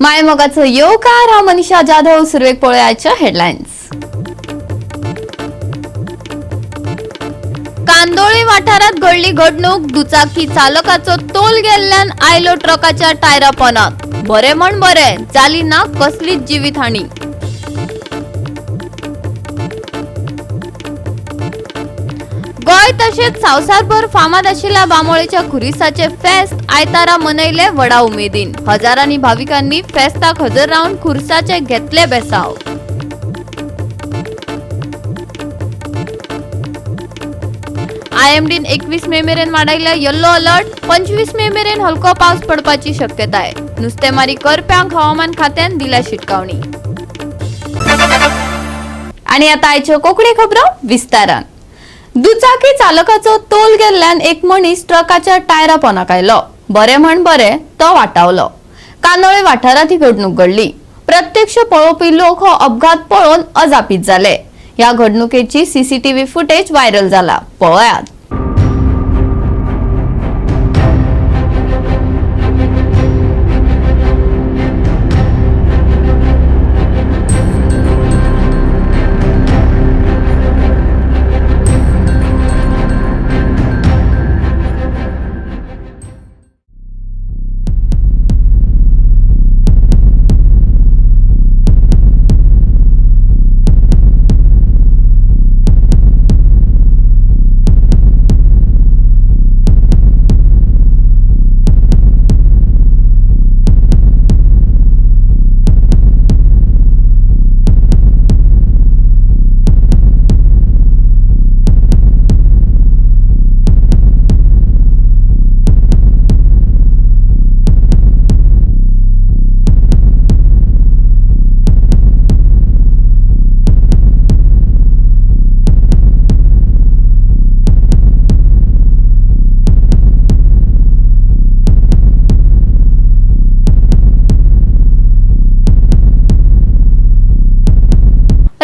मायमोगाचो येवकार. हांव मनीषा जाधव. सुरवेक पळोवया हेडलायन्स. कांदोळी वाठारात घडली घडणूक. दुचाकी चालकाचो तोल गेल्ल्यान आयलो ट्रकाच्या टायरा पोनाक. बरे म्हण बरे जाली ना कसलीच जीवितहानी. गोंय तशेंच संवसारभर फामाद आशिल्ल्या बांबोळेच्या खुरिसाचे फेस्त आयतारा मनयले व्हडा उमेदीन. हजारांनी भाविकांनी फेस्ताक हजर रावन खुरसाचे घेतले बेसाव. आयएमडीन 21 मे मेरेन वाडयल्या येल्लो अलर्ट. 25 मे मेरेन हलको पावस पडपाची शक्यताय. नुस्तेमारी करप्यांक हवामान खात्यान दिल्या शिटकावणी. आणि आता आयच्यो कोंकणी खबरो विस्तारान. दुचाकी चालकाचो तोल गेल्ल्यान एक मनीस ट्रकाच्या टायरा पोनाक आयलो. बरे म्हण बरे तो वाटावलो. कांदोळे वाठारांत ही घडणूक घडली. प्रत्यक्ष पळोवपी लोक हो अपघात पळोवन अजापीत जाले. ह्या घडणुकेची सीसीटीव्ही फुटेज व्हायरल जाला. पळयात.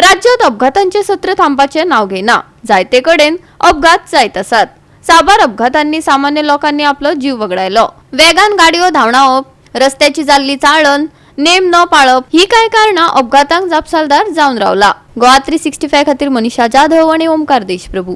राज्यात अपघातांचे सत्र थांबपाचें नांव घेना. जायते कडेन अपघात जायत आसात. साबार अपघातांनी सामान्य लोकांनी आपलो जीव वगडायलो. वेगान गाडयो धांवडावप, रस्त्याची जाल्ली चाळण, नेम न पाळप ही कांय कारणां अपघातांक जापसालदार जावन रावला. गोवा 365 खातीर मनीषा जाधव आनी ओमकार देशप्रभू.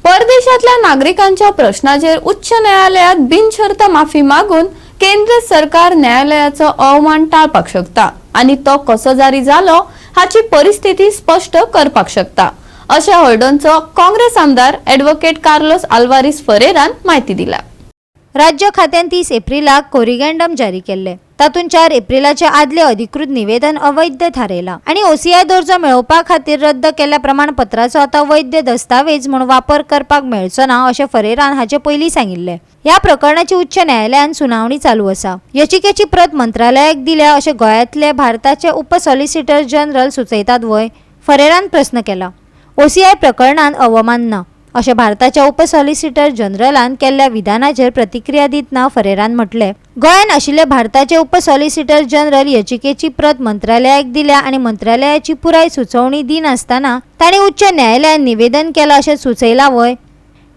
परदेशातल्या नागरिकांच्या प्रश्नाचेर उच्च न्यायालयात बिनशर्त माफी मागून केंद्र सरकार न्यायालयाचो अवमान टाळपाक शकता आनी तो कसो जारी जालो हाची परिस्थिती स्पश्ट करपाक शकता, अशें हळदणचो काँग्रेस आमदार ॲडव्होकेट कार्लोस आल्वारीस फरेरान म्हायती दिल्या. राज्य खात्यान 30 एप्रिलाक कोरिगेंडम जारी केल्ले. तातूंत 4 एप्रिलाचे आदले अधिकृत निवेदन अवैध थारयला आनी ओसीआय दर्जो मेळोवपा खातीर रद्द केल्ल्या प्रमाणपत्राचो आतां वैध दस्तावेज म्हूण वापर करपाक मेळचो ना अशें फरेरान हाचे पयलीं सांगिल्लें. ह्या प्रकरणाची उच्च न्यायालयान सुनावणी चालू आसा. याचिकेची प्रत मंत्रालयाक दिल्या अशें गोंयांतले भारताचे उप सॉलिसिटर जनरल सुचयतात व्हय, फरेरान प्रस्न केला. ओसीआय प्रकरणान अवमानना अशें भारताच्या उप सॉलिसिटर जनरलान केल्ल्या विधानाचेर प्रतिक्रिया दितना फरेरान म्हटलें, गोंयांत आशिल्ले भारताचे उप सॉलिसिटर जनरल याचिकेची प्रत मंत्रालयाक दिल्या आनी मंत्रालयाची पुराय सुचोवणी दिनासतना तांणी उच्च न्यायालयांत निवेदन केलां अशें सुचयलां व्हय?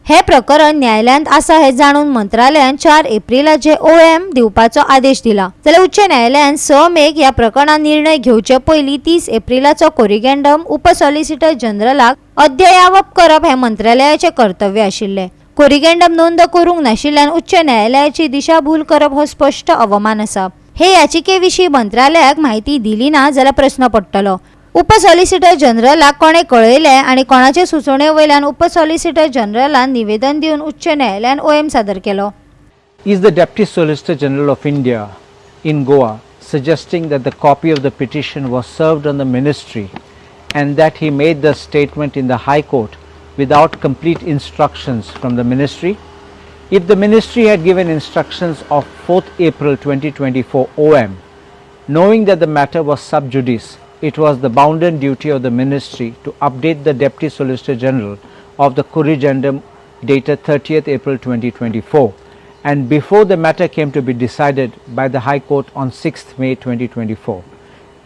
हें प्रकरण न्यायालयांत आसा हें जाणून मंत्रालयान 4 एप्रिलाचे ओएम दिवपाचो आदेश दिला. जाल्यार उच्च न्यायालयान 6 मेक ह्या प्रकरणात निर्णय घेवचे पयलीं 30 एप्रिलाचो कोरिगेंडम उप सॉलिसिटर जनरलाक अद्ययावत करप हें मंत्रालयाचें कर्तव्य आशिल्लें. कोरिगेंडम नोंद करूंक नाशिल्ल्यान उच्च न्यायालयाची दिशाभूल करप हो स्पश्ट अवमान आसा. हे याचिके विशीं मंत्रालयाक म्हायती दिली ना जाल्यार प्रस्न पडटलो. उप सॉलिसिटर जनरलाक कोणें कळयलें आनी कोणाचे सुचोवणे वयल्यान उप सॉलिसिटर जनरलान निवेदन दिवन उच्च न्यायालयान ओएम सादर केलो. Is the Deputy Solicitor General of India in Goa suggesting that the copy of the petition was served on the ministry and that he made the statement in the High Court without complete instructions from the ministry? If the ministry had given instructions of 4th April 2024 OM, knowing that the matter was sub judice, it was the bounden duty of the ministry to update the Deputy Solicitor General of the corrigendum dated 30th April 2024 and before the matter came to be decided by the High Court on 6th May 2024.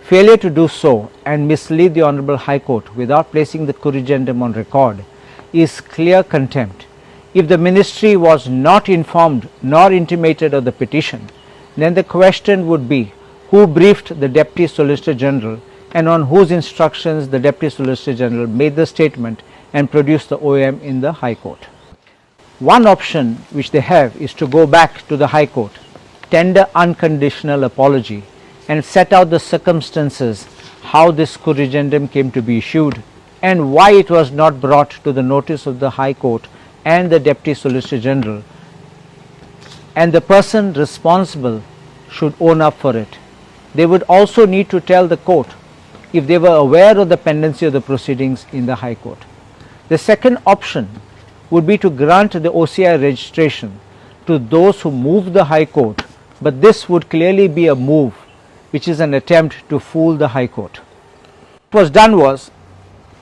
Failure to do so and mislead the Honorable High Court without placing the corrigendum on record is clear contempt. If the ministry was not informed nor intimated of the petition, then the question would be Who briefed the Deputy Solicitor General and on whose instructions the Deputy Solicitor General made the statement and produced the OM in the High Court. One option which they have is to go back to the High Court, tender unconditional apology and set out the circumstances how this corrigendum came to be issued and why it was not brought to the notice of the High Court and the Deputy Solicitor General, and the person responsible should own up for it. They would also need to tell the court if they were aware of the pendency of the proceedings in the High Court. The second option would be to grant the OCI registration to those who move the High Court, but this would clearly be a move which is an attempt to fool the High Court. What was done was,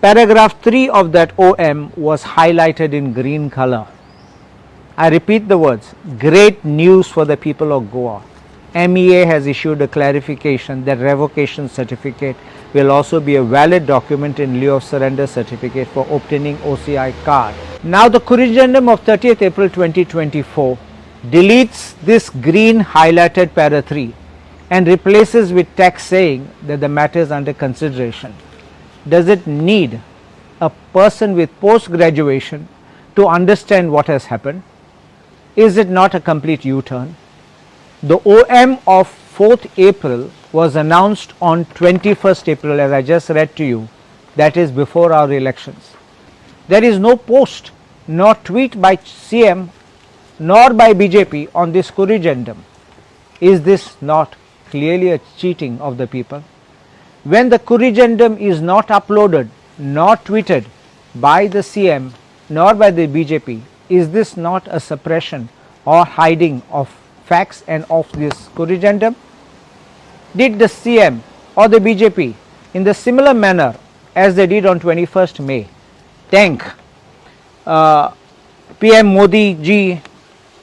paragraph 3 of that OM was highlighted in green color. I repeat the words, "Great news for the people of Goa. MEA has issued a clarification that revocation certificate will also be a valid document in lieu of surrender certificate for obtaining OCI card." Now the corrigendum of 30th April 2024 deletes this green highlighted para 3 and replaces with text saying that the matter is under consideration. Does it need a person with post graduation to understand what has happened? Is it not a complete U-turn? The OM of 4th April was announced on 21st April, as I just read to you, that is before our elections. There is no post nor tweet by CM nor by BJP on this corrigendum. Is this not clearly a cheating of the people? When the corrigendum is not uploaded nor tweeted by the CM nor by the BJP, is this not a suppression or hiding of facts and of this corrigendum? Did the CM or the BJP, in the similar manner as they did on 21st May, thank PM Modi ji,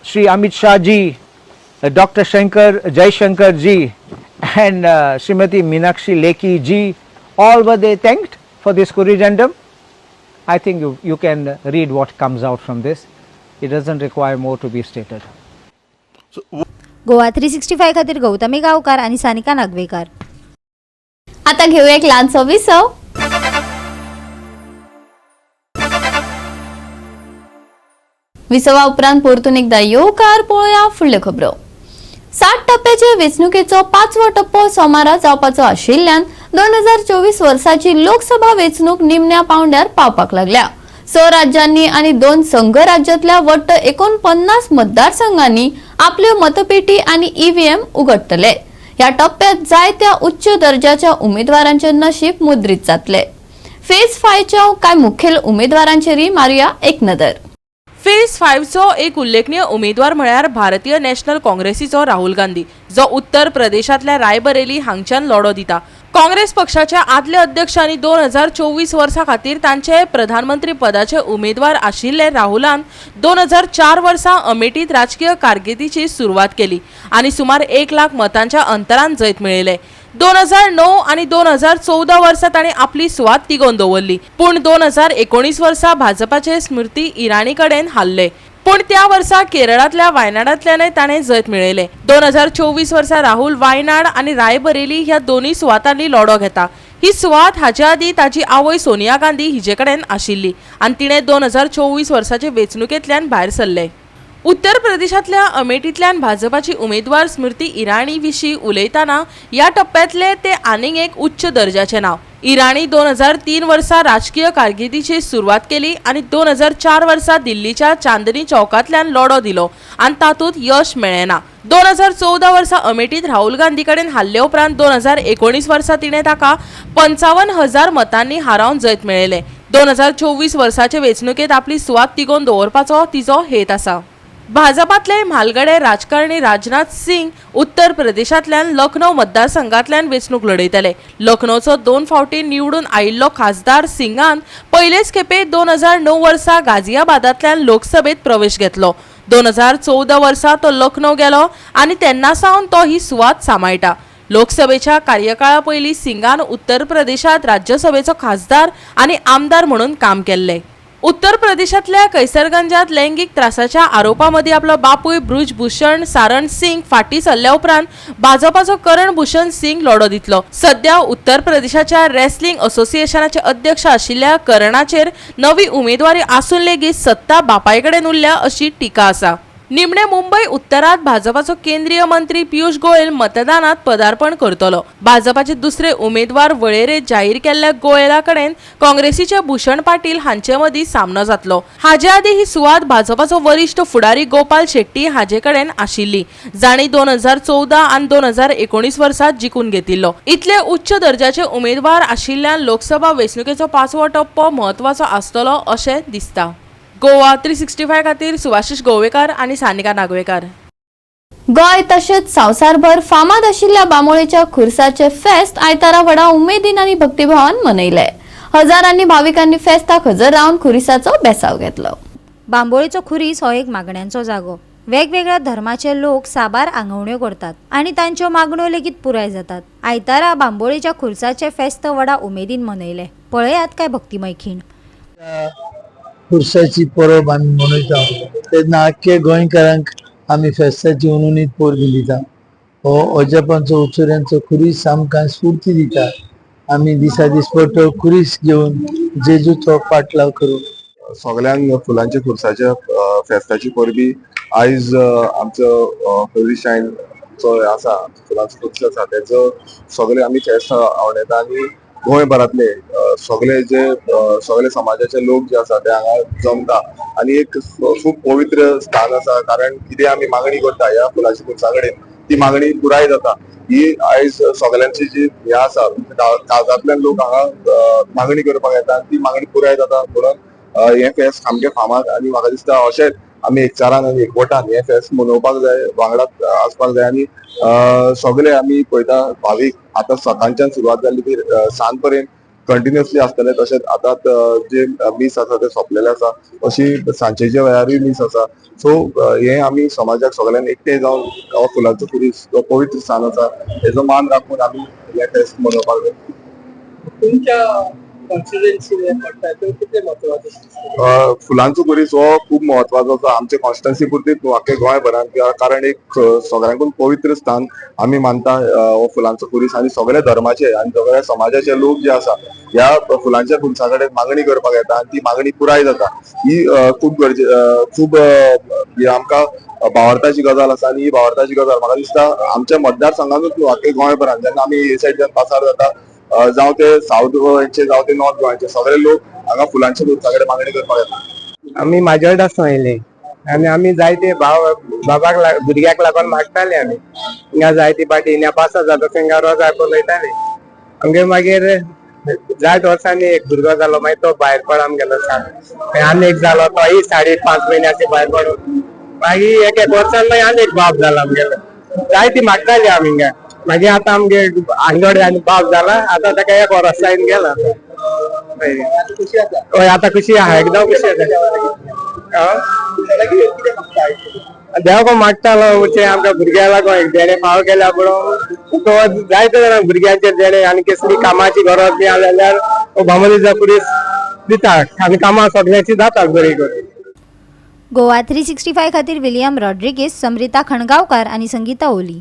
Shri Amit Shah ji, Dr. Shankar Jaishankar ji and Srimati Meenakshi Lekhi ji, all were they thanked for this corrigendum? I think you can read what comes out from this. It doesn't require more to be stated. Goa 365 खातीर गौतमी गांवकार आनी सानिका नागवेकार. आता घेऊया एक ल्हानसो विसव. विसवा उपरांत परतून एकदा येवकार. पळोवया फुडल्यो खबरो. 7 टप्प्याचे वेंचणुकेचो पांचवो टप्पो सोमारा जावपाचो आशिल्ल्यान 2024 वर्साची लोकसभा वेंचणूक निमण्या पावंड्यार पावपाक लागल्या. 6 राज्यांनी आनी 2 संघ राज्यांतल्या वट्ट 49 मतदारसंघांनी आपल्यो मतपेटी आनी ईव्हीएम उगडटले. ह्या टप्प्यात जायत्या उच्च दर्जाच्या उमेदवारांचे नशीब मुद्रीत जातले. फेज फायच्या कांय मुखेल उमेदवारांचेरय मारुया एक नदर. फेज फायवचो एक उल्लेखनीय उमेदवार म्हळ्यार भारतीय नॅशनल काँग्रेसीचो राहुल गांधी, जो उत्तर प्रदेशांतल्या रायबरेली हांगच्यान लढो दिता. काँग्रेस पक्षाचे आदले अध्यक्ष आनी 2024 वर्सा खातीर तांचे प्रधानमंत्री पदाचे उमेदवार आशिल्ले राहुलान 2004 वर्सा अमेठीत राजकीय कारकिर्दीची सुरवात केली आनी सुमार 1 लाख मतांच्या अंतरान जैत मेळयलें. 2009 आनी 2014 वर्सा ताणें आपली सुवात तिगोवन दवरली, पूण 2019 वर्सा भाजपाचे स्मृती इराणी कडेन हारले. पूण त्या वर्सा केरळांतल्या वायनाडांतल्यानय ताणें जैत मेळयलें. 2024 वर्सा राहुल वायनाड आनी रायबरेली ह्या दोनूय सुवातांनी लढो घेता. ही सुवात हाचे आदीं ताची आवय सोनिया गांधी हिजे कडेन आशिल्ली आनी तिणें 2024 वर्साचे वेंचणुकेंतल्यान भायर सरले. उत्तर प्रदेशांतल्या अमेठींतल्यान भाजपाची उमेदवार स्मृती इराणी विशीं उलयतना ह्या टप्प्यांतले ते आनीक एक उच्च दर्जाचें नांव. इराणी 2003 वर्सा राजकीय कारकिर्दीची सुरवात केली आनी 2004 वर्सा दिल्लीच्या चांदनी चौकांतल्यान लढो दिलो आनी तातूंत यश मेळ्ळें ना. 2014 वर्सा अमेठीत राहुल गांधी कडेन हारले उपरांत 2019 वर्सा तिणें ताका 55,000 मतांनी हारोवन जैत मेळयलें. 2024 वर्साचे वेंचणुकेंत आपली सुवात तिगोवन दवरपाचो तिचो हेत आसा. भाजपातले म्हालगडे राजकारणी राजनाथ सिंग उत्तर प्रदेशांतल्यान लखनौ मतदारसंघांतल्यान वेंचणूक लढयतले. लखनौचो दोन फावटी निवडून आयिल्लो खासदार सिंगान पयलेच खेपे 2009 वर्सा गाझियाबादांतल्यान लोकसभेत प्रवेश घेतलो. 2014 वर्सा तो लखनौ गेलो आनी तेन्ना सावन तो ही सुवात सांबाळटा. लोकसभेच्या कार्यकाळा पयलीं सिंगान उत्तर प्रदेशांत राज्यसभेचो खासदार आनी आमदार म्हणून काम केल्लें. उत्तर प्रदेशांतल्या कैसरगंजात लैंगीक त्रासाच्या आरोपा मदीं आपलो बापूय बृजभूषण सारण सिंग फाटीं सरल्या उपरांत भाजपाचो करण भूषण सिंग लढो दितलो. सध्या उत्तर प्रदेशाच्या रेसलिंग असोसिएशनाचे अध्यक्ष आशिल्ल्या करणाचेर नवी उमेदवारी आसून लेगीत सत्ता बापाय कडेन उरल्या अशी टिका आसा. निमणे मुंबय उत्तरात भाजपाचो केंद्रीय मंत्री पियुष गोयल मतदानात पदार्पण करतलो. भाजपाचे दुसरे उमेदवार वळेरेत जाहीर केल्ल्या गोयला कडेन काँग्रेसीचे भूषण पाटील हांचे मदीं सामनो जातलो. हाजे आदीं ही सुवात भाजपाचो वरिश्ठ फुडारी गोपाल शेट्टी हाजे कडेन आशिल्ली, जांणी 2014 आनी 2019 वर्सा जिखून घेतिल्लो. इतले उच्च दर्जाचे उमेदवार आशिल्ल्यान लोकसभा वेंचणुकेचो पांचवो टप्पो म्हत्वाचो आसतलो अशें दिसता. गोवा 365 खातीर सुभाषिश गोवेकार आनी सानिका नागवेकार. गोंय तशेंच संवसारभर फामाद आशिल्ल्या बांबोळेच्या खुर्साचे फेस्त आयतारा व्हडा उमेदीन आनी भक्तिभावान मनयले. हजारांनी भाविकांनी फेस्ताक हजर रावन खुरिसाचो बेसाव घेतलो. बांबोळेचो खुरीस हो एक मागण्यांचो जागो. वेगवेगळ्या धर्माचे लोक साबार आंगवण्यो करतात आनी तांच्यो मागण्यो लेगीत पुराय जातात. आयतारा बांबोळेच्या खुर्साचे फेस्त व्हडा उमेदीन मनयले. पळयात काय भक्तिमय खीण. खुर्साची परब आमी मनयता तेन्ना आख्खे गोंयकारांक आमी फेस्ताची उनुनीत परबी दिता. हो अजापांचो उचुऱ्यांचो खुरीस आमकां स्फूर्ती दिता. आमी दिसा दिसपट्टो खुरीस घेवन जेजूचो पाटलाव करून सगळ्यांक फुलांच्या खुर्साच्या फेस्ताची परबी. आयज आमचो होली शायन जो आसा, फुलांचो खुर्स आसा, तेजो सगळे आमी फेस्त आवडयता आनी गोंयभरांतले सगळे जे सगळे समाजाचे लोक जे आसा ते हांगा जमता आनी एक खूब पवित्र स्थान आसा, कारण कितें आमी मागणी करता ह्या फुलांच्या खुर्सा कडेन ती मागणी पुराय जाता. ही आयज सगळ्यांची जी हें आसा, काळजांतल्यान लोक हांगा मागणी करपाक येता आनी ती मागणी पुराय जाता. म्हणून हें फेस्त सामकें फामाद आनी म्हाका दिसता अशेंच आमी एकचारान आनी एकवटान हें फेस्त मनोवपाक जाय, वांगडा आसपाक जाय. आनी सगळे आमी पळयता भावीक आतां सकाळच्यान सुरवात जाल्ली ती सांज पर्यंत कंटिन्युअसली आसतले. तशेंच आतां जे मीस आसा ते सोंपलेले आसा, अशी सांजेच्या वेळारूय मीस आसा. सो हें आमी समाजाक सगळ्यांक एकठांय जावन हो फुलांचो खुरीस जो पवित्र स्थान आसा हेजो मान राखून आमी हें फेस्त मनोवपाक जाय. तुमच्या कॉन्स्टिट्युएन्सी पडटा तो कितले म्हत्वाचो? फुलांचो खुरीस हो खूब म्हत्वाचो आसा आमच्या कॉन्स्टिट्युएन्सी पुरती, आख्खे गोंयभरांत, कारण एक सगळ्यांकून पवित्र स्थान आमी मानता हो फुलांचो खुरीस. आनी सगळ्या धर्माचे आनी सगळ्या समाजाचे लोक जे आसा ह्या फुलांच्या खुर्सा कडेन मागणी करपाक येता आनी ती मागणी पुराय जाता. ही खूब गरजे, खूब ही आमकां भावार्थाची गजाल आसा. आनी ही भावार्थाची गजाल म्हाका दिसता आमच्या मतदारसंघानूच न्हू, आख्खे गोंयभरांत जेन्ना आमी हे सायडच्यान पासार जाता, जावं ते सावथ गोंयचे जावं ते नॉर्थ गोंयचे, सगळे लोक हांगा फुलांच्या खुर्सा कडेन मागणी करपाक येता. आमी माजोर्डा आयले आनी आमी जायते भाव बाबाक भुरग्याक लागून मागताले. आमी हिंगा जायती पाटी हिंगा पासार जाता थंय रोजार पळयताले. आमगे मागीर जायत वर्सांनी एक भुरगो जालो, मागीर तो भायर पड आमगेलो सांग, आनी एक जालो तोय 5.5 म्हयन्याचे भायर पडून, मागीर एक एक वर्सान मागीर आनी एक बाब जाला आमगेलो. जायती मागताली आमी हिंगा. मागीर आतां आमगे आंगडे आनी बाब जाला, आतां ताका एक वर्स जावन गेला. हय, आतां खुशी आहा, एकदम खुशी आसा. देवाक मागतालो ते आमकां भुरग्याक लागून एक देणे फाव केल्या म्हणून तो जायते जाणां भुरग्यांचेर देणे आनी कसली कामाची गरज बी आसली जाल्यार बांबोळीचो पुलीस दिता आनी कामां सगळ्यांची जाता बरी करून. गोवा 365 खातीर विलियम रॉड्रिगेस, समरिता खणगांवकार आनी संगीता ओली.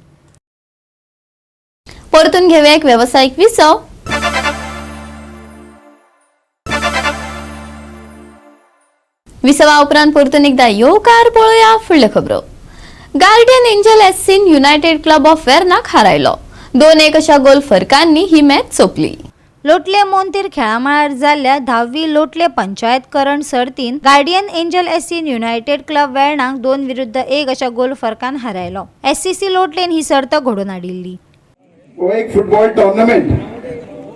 परतून घेऊया एक व्यावसायिक विसव. विसवा उपरांत परतून एकदा येवकार पळोवया फुडल्यो खबरो. गार्डियन एंजल एससीन युनायटेड क्लब ऑफ वेर्नाक हारायलो. 2-1 अशा गोल फरकांनी ही मॅच सोंपली. लोटले मोंतीर खेळामळार जाल्ल्या 10वी लोटले पंचायत करंड सर्तीन गार्डियन एंजल एससीन युनायटेड क्लब वेर्णाक 2-1 अशा गोल फरकान हारायलो. एससीसी लोटलेन ही सर्त घडोवन हाडिल्ली. वो एक football tournament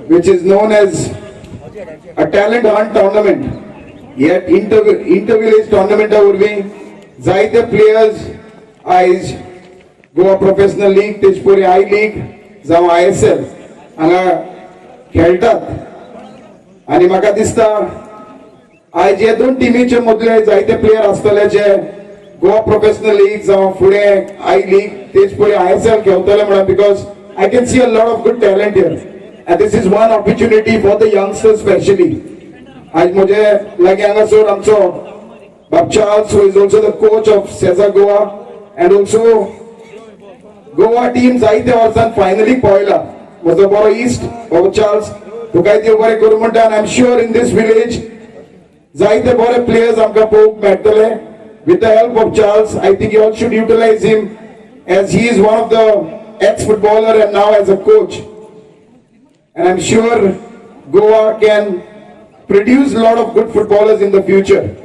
which is known as a talent hunt tournament. ह्या इंटर विलेज टुर्नामेंटा वरवीं जायते प्लेयर्स आयज गोवा प्रोफेशनल लीग, तेजपुरी I league जावं ISL हांगा खेळटात. आनी म्हाका दिसता आयज हे दोन टिमीचे मदले जायते प्लेयर आसतले जे गोवा प्रोफेशनल लीग जावं फुडें I league, तेजपुरी ISL खेळटले म्हणून, because I can see a lot of good talent here and this is one opportunity for the youngsters specially. आज म्हजे लागीं हांगासर आमचो बाब Charles, who is also the coach of Sesa Goa and also Goa team जायत्या वर्सान फायनलीक पावयला, म्हजो बरो इश्ट बाबू चार्ल्स, तुकाय देव बरें करूं म्हणटा. आनी I am sure in this village जायते बरे प्लेयर्स आमकां पळोवंक मेळटले. With the help of Charles, I think you all should utilize him, as he is one of the ex footballer and now as a coach, and I am sure Goa can produce a lot of good footballers in the future.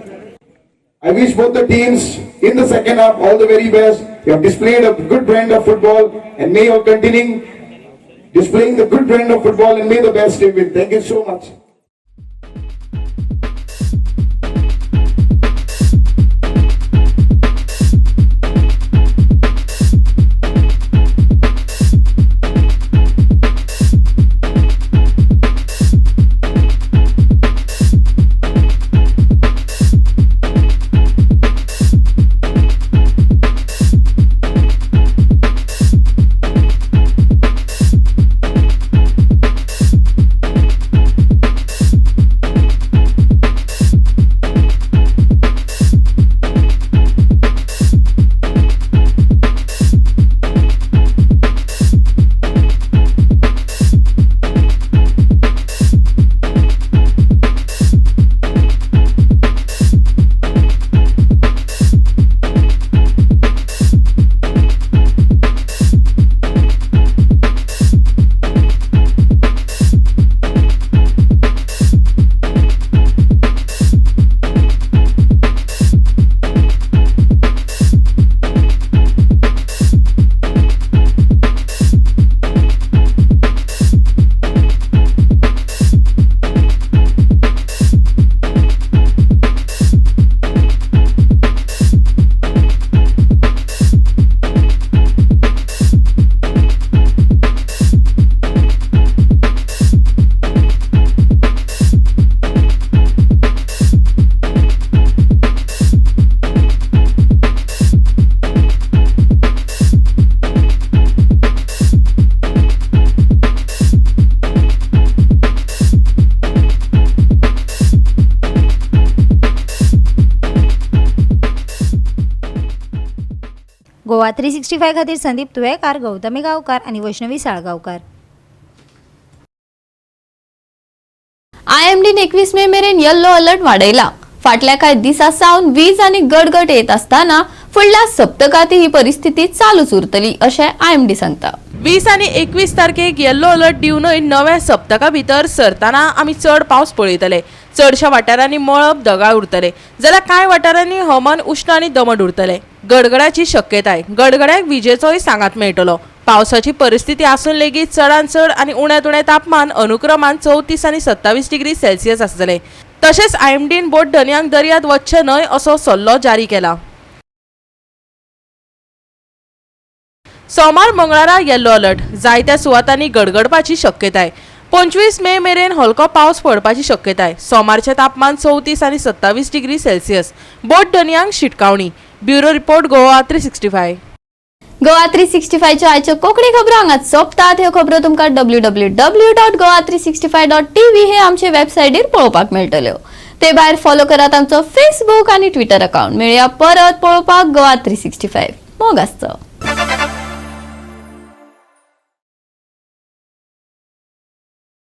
I wish both the teams in the second half all the very best. You have displayed a good brand of football and may you continuing displaying the good brand of football, and may the best team win. Thank you so much. Goa 365 खातीर संदीप तुयेकार, गौतमी गांवकार आनी वैष्णवी साळगांवकार. आयएमडीन 21 मे मेरेन येल्लो alert वाडयला. फाटल्या कांय दिसां सावन वीज आनी गडगड येत आसतना फुडल्या सप्तकांत ही परिस्थिती चालूच उरतली अशें आयएमडी सांगता. 20 आनी 21 तारखेक येल्लो अलर्ट दिवनय नव्या सप्तका भितर सरताना आमी चड पावस पळयतले. चडशा वाठारांनी मळब दगाळ उरतले, जाल्यार कांय वाठारांनी हवामान उश्ण आनी दमट उरतले. गडगडाची शक्यताय. गडगड्याक विजेचोय सांगात मेळटलो. पावसाची परिस्थिती आसून लेगीत चडान चड आनी उण्यांत उणें तापमान अनुक्रमान 34 आनी 27 डिग्री सेल्सियस आसतले. तशेंच आयएमडीन बोट धनयांक दर्यांत वचचें न्हय असो सल्लो जारी केला. सोमार मंगळारा येल्लो अलर्ट. जायत्या सुवातांनी गडगडपाची शक्यताय. 25 मे मेरेन हलको पावस पडपाची शक्यताय. सोमारचें तापमान 34 आनी 27 डिग्री सेल्सियस. बोट धनयांक शिटकावणी. Bureau report, Goa 365. Goa 365च्या आयच्यो कोंकणी खबरो हांगाच सोंपतात. ह्यो खबरो तुमकां www.goa365.tv हे आमचे वेबसायटीर पळोवपाक मेळटल्यो. ते भायर फॉलो करात आमचो फेसबूक आनी ट्विटर अकाउंट. मेळया परत पळोवपाक गोवा 365. मोग आसचो.